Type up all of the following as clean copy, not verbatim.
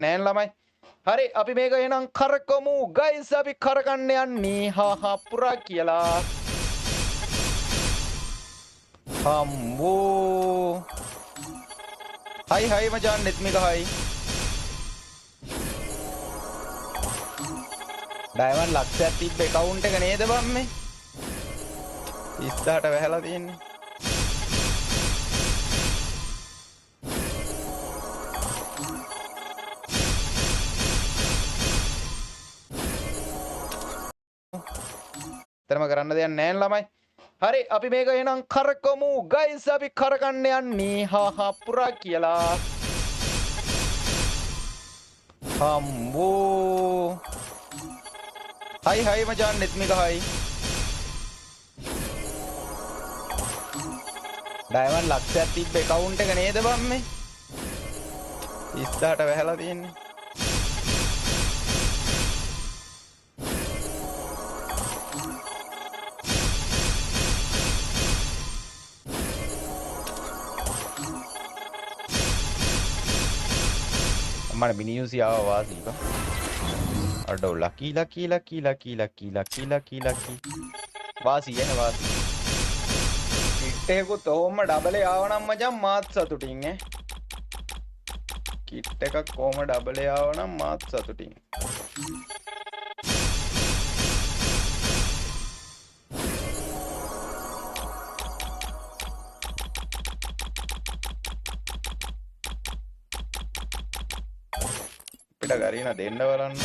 නෑ ළමයි. හරි, අපි මේක එහෙනම් කරකමු ගයිස්. අපි කරකන්න යන්නේ හා හා පුරා කියලා. හම්බෝ, හයි හයි මචං, නෙත්මික හයි. ඩයමන්ඩ් ලක්ෂයක් තිබ්බ ඇකවුන්ට් එක නේද බං මේ 30ට වැහලා තියෙන්නේ. තරම කරන්න දෙයක් නෑ ළමයි. හරි, අපි මේක එහෙනම් කරකමු ගයිස්. අපි කරකන්න යන්නේ හා හා පුරා කියලා. හම්බෝ, හයි හයි මචං, නෙත්මික හයි. ඩයමන්ඩ් ලක්ෂයක් තිබ්බ ඇකවුන්ට් එක නේද බං මේ 30ට වැහලා තියෙන්නේ. අම්මට මිනිියුසි ආවා වාසි බං. අඩෝ, ලකි ලකි ලකි ලකි ලකි ලකි ලකි ලකි. වාසි එන වාසි. කිට් එකකුත් ඔහොම ඩබලේ ආව නම් මචං මාත් සතුටින් ඈ. කිට් එකක් කොහොම ඩබලේ ආව නම් මාත් සතුටින්. අපිට ගරීනා දෙන්න බලන්න.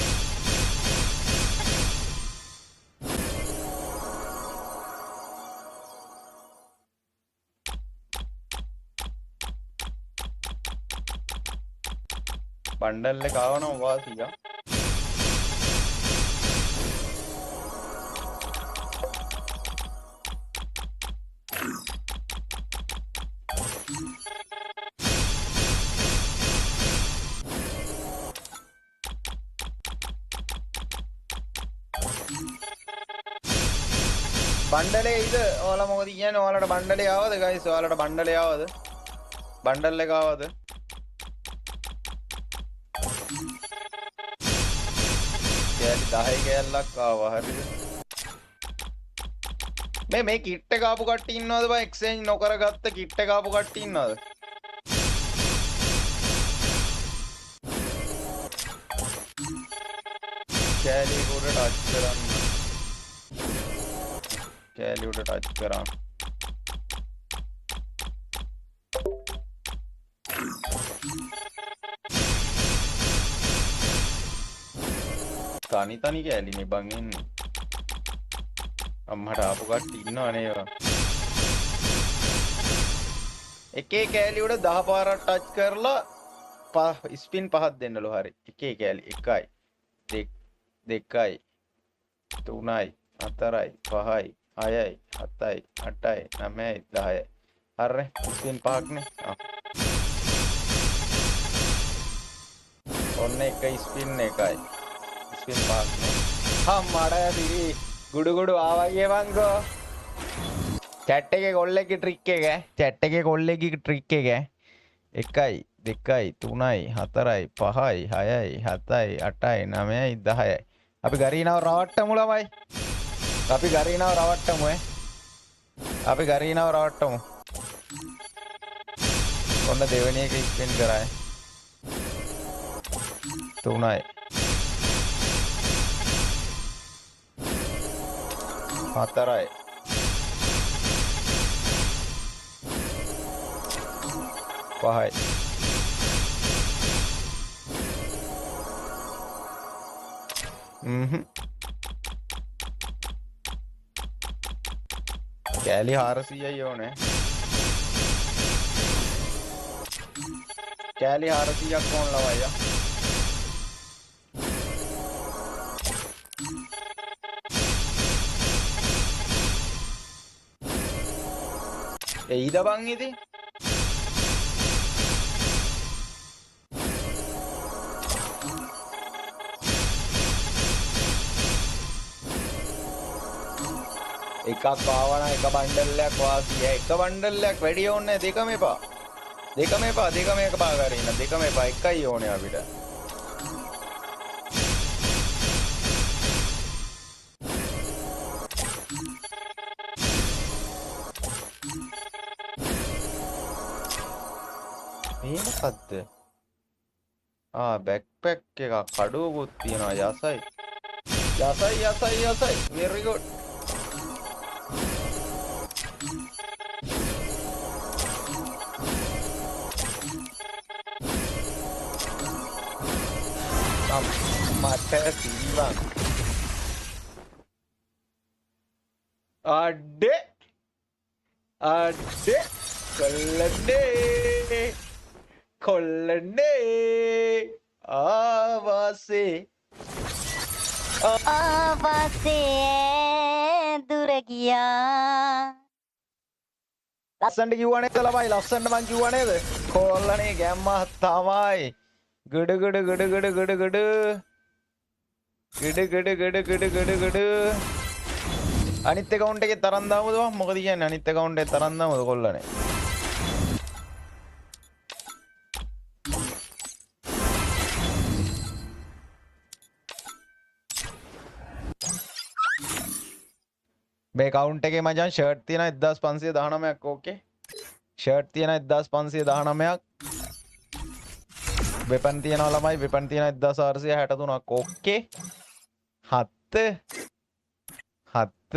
බණ්ඩල් එක ආවනම් වාසියා. බණ්ඩලේ ඉද ඔයාලා මොකද කියන්නේ? ඔයාලට බණ්ඩලේ ආවද ගයිස්? ඔයාලට බණ්ඩලේ ආවද? බණ්ඩල් එක ආවද? කෑලි 10 කෑල්ලක් ආවා, හරිද? මේ මේ කිට් එක ආපු කට්ටිය ඉන්නවද බං? එක්ස්චේන්ජ් නොකර ගත්ත කිට් එක ආපු කට්ටිය ඉන්නවද? කෑලි උඩ ටච් කරන්න. කෑලි උඩ ටච් කරා. තනි තනි කෑලිනේ බං එන්නේ. අම්මට ආපු කට්ටිය ඉන්නව නේ බං. එකේ කෑලි උඩ 10 පාරක් ටච් කරලා ස්පින් පහක් දෙන්නලු. හරි. එකේ කෑලි 1යි 2යි 3යි 4යි 5යි 6යි 7යි 8යි 9යි 10යි. හරිනේ, ස්පින් පහක්නේ. ආ. ඔන්න එක ස්පින් එකයි. ස්පින් පහක්නේ. අම්මඩ සිරි ගුඩු ගුඩු ආවා කියවන්කෝ. චැට් එකේ කොල්ලෙක්ගේ ට්‍රික් එක ඈ. චැට් එකේ කොල්ලෙක්ගේ ට්‍රික් එක ඈ. 1යි 2යි 3යි 4යි 5යි 6යි 7යි 8යි 9යි 10යි. අපි ගරීනාව රවට්ටමු ළමයි. අපි ගරීනාව රවට්ටමු ඈ. අපි ගරීනාව රවට්ටමු. ඔන්න දෙවෙනි එක ස්පින් කරා ඈ. 3යි 4යි 5යි. හ්ම් කෑලි 400යි ඕනේ. කෑලි 400ක් ඕන ළමයි. එයිද බං ඉතින්? එකක් ආවනම් එක බණ්ඩල් එකක් වාසිය. එක බණ්ඩල් එකක් වැඩි ඕනේ නැහැ. දෙකම එපා. දෙකම එපා. දෙකම එක පා කරගෙන ඉන්න. දෙකම එපා. එකයි ඕනේ අපිට. මේ මොකද්ද? ආ, බැක්පැක් එකක්, කඩුවකුත් තියෙනවා. යසයි යසයි යසයි යසයි. Very good. මට සිරිවන්. අඩේ අඩේ, කොල්ලනේ කොල්ලනේ ආවාසේ. ආවාසේ දුර ගියා. ලස්සනට කිව්වා නේද ළමයි? ලස්සනට මං කිව්වා නේද? කොල්ලනේ ගැම්ම තමයි. ගඩ ගඩ ගඩ ගඩ ගඩ ගඩ ගඩ ගඩ ගඩ ගඩ ගඩ ගඩ. අනිත් ඇකවුන්ට් එකේ තරන් දාමුද බං? මොකද කියන්නේ, අනිත් ඇකවුන්ට් එකේ තරන් දාමුද කොල්ලනේ? මේ කවුන්ට් එකේ මචං ෂර්ට් තියෙන 1519ක්. ඕකේ, ෂර්ට් තියෙන 1519ක්. වෙපන් තියෙනවා ළමයි, වෙපන් තියෙන 1463ක්. ඕකේ, හත් හත්.